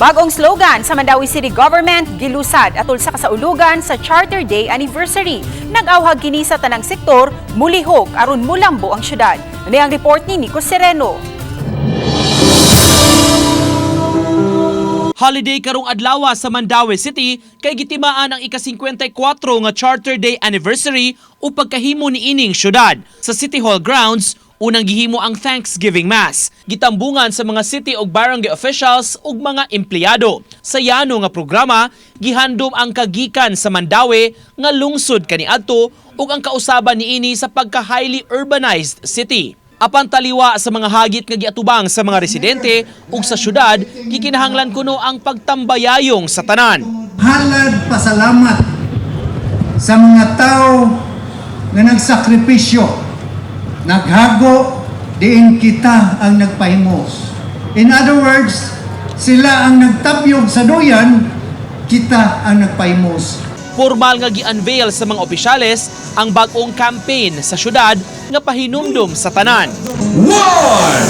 Bagong slogan sa Mandaue City Government gilusad atol sa kasaulugan sa Charter Day Anniversary. Nag-awhag kini sa tanang sektor, mulihok aron mulambo ang syudad. Ani ang report ni Nico Sereno. Holiday karong adlaw sa Mandaue City kay gitimaan ang ika-54 nga Charter Day Anniversary o pagkahimo niining syudad. Sa City Hall grounds, unang gihimo ang Thanksgiving Mass. Gitambungan sa mga city ug barangay officials ug mga empleyado. Sa yano nga programa, gihandom ang kagikan sa Mandaue nga lungsod kaniadto ug ang kausaban niini sa pagka highly urbanized city. Apan taliwa sa mga hagit nga giatubang sa mga residente ug sa syudad, gikinahanglan kuno ang pagtambayayong sa tanan. Halad pasalamat sa mga tao nga nagsakripisyo, naghago, diin kita ang nagpahimo. In other words, sila ang nagtabyog sa duyan, kita ang nagpahimos. Formal nga gi-unveil sa mga opisyales ang bag-ong campaign sa syudad nga pahinumdum sa tanan. One!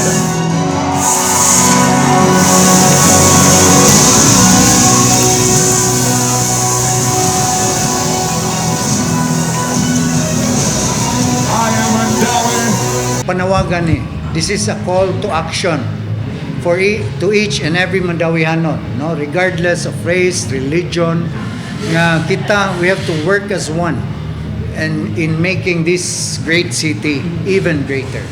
I am Mandaue. Panawagan ni, this is a call to action for to each and every Mandawihanon, no, regardless of race, religion, nga kita, we have to work as one and in making this great city even greater.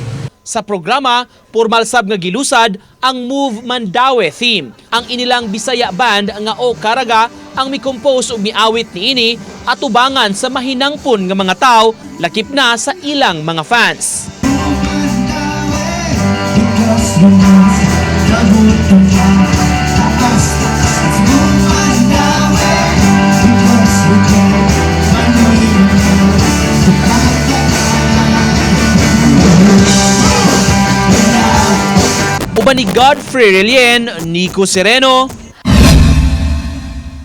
Sa programa, formal sab nga gilusad ang Move Mandaue theme. Ang inilang Bisaya band nga O Caraga ang mi-compose ug miawit niini atubangan sa mahinangpon nga mga tao lakip na sa ilang mga fans. Uban ni Godfrey Relien, Nico Sereno,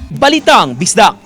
Balitang Bisdak.